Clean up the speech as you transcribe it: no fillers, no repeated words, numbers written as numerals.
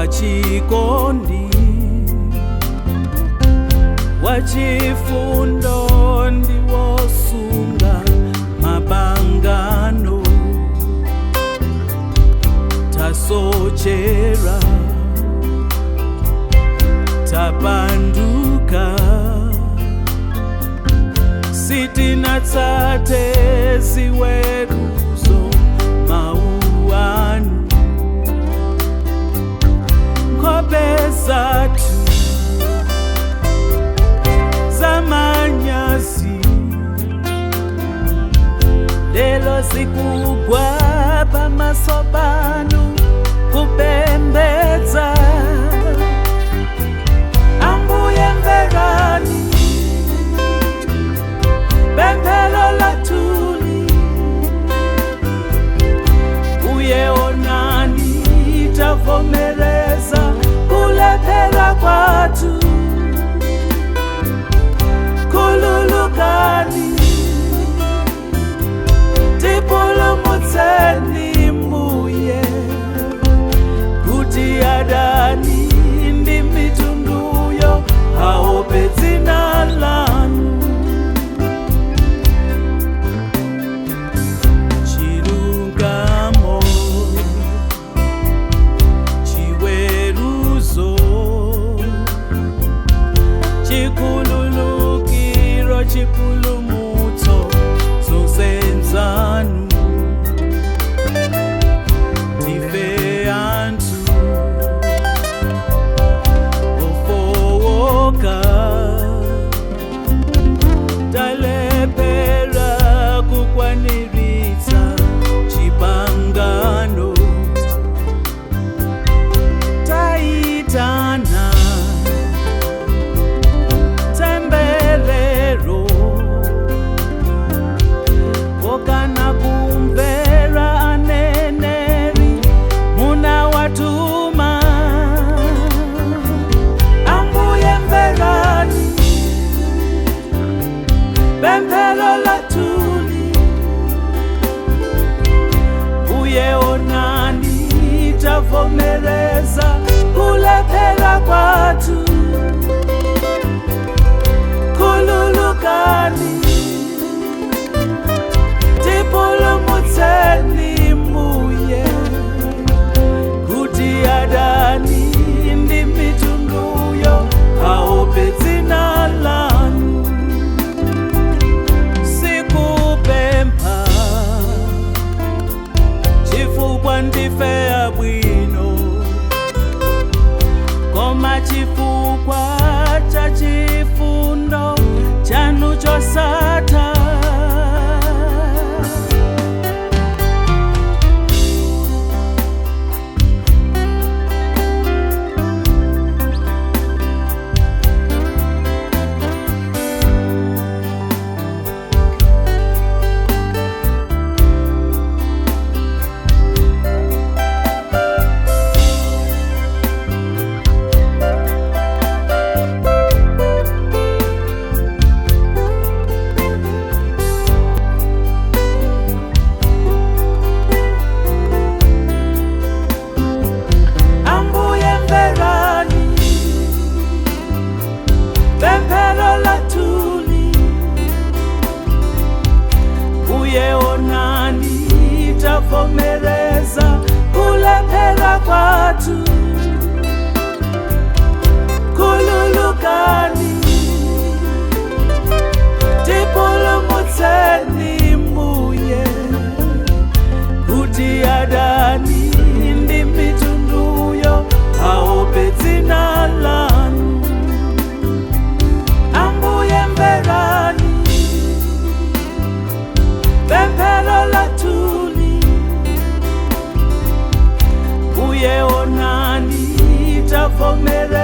Wachikondi, wachifundo ndiwosunga mapangano. Tasochera, tapanduka, sitinatsate ziweruzo mawu anu. Nkhope zathu zamanyazi lelo zikugwa pamaso panu kupembedza. Ambuye mverani pemphero lathuli, uye onani tavomereza kulephera kwathu. Khululukani, tipulumutseni mbuye, kuti adani ndi mitunduyo aope dzina lanu. Chilungamo, chiweruzo, chikhululukiro, chipulumutso zonse nzanu. Ndife anthu ofowoka, talephera kukwaniritsa chipangano. Taitana tembelero pokana kumvera aneneri munawatuma. Ambuye mverani pemphero lathuli, uye onani tavomereza kulephera kwathu. Khululukani, tipulumutseni mbuye, kuti adani ndi mitunduyo aope dzina lanu. Sikupempha chifukwa ndife abwino, koma chifukwa cha chifundo chanu chosatha. Ambuye mverani pemphero lathuli, uye onani tavomereza kulephera kwathu. Khululukani, tipulumutseni mbuye, kuti adani ndi mitunduyo aope dzina lanu. Ambuye mverani pemphero lathuli, uye onani tavomereza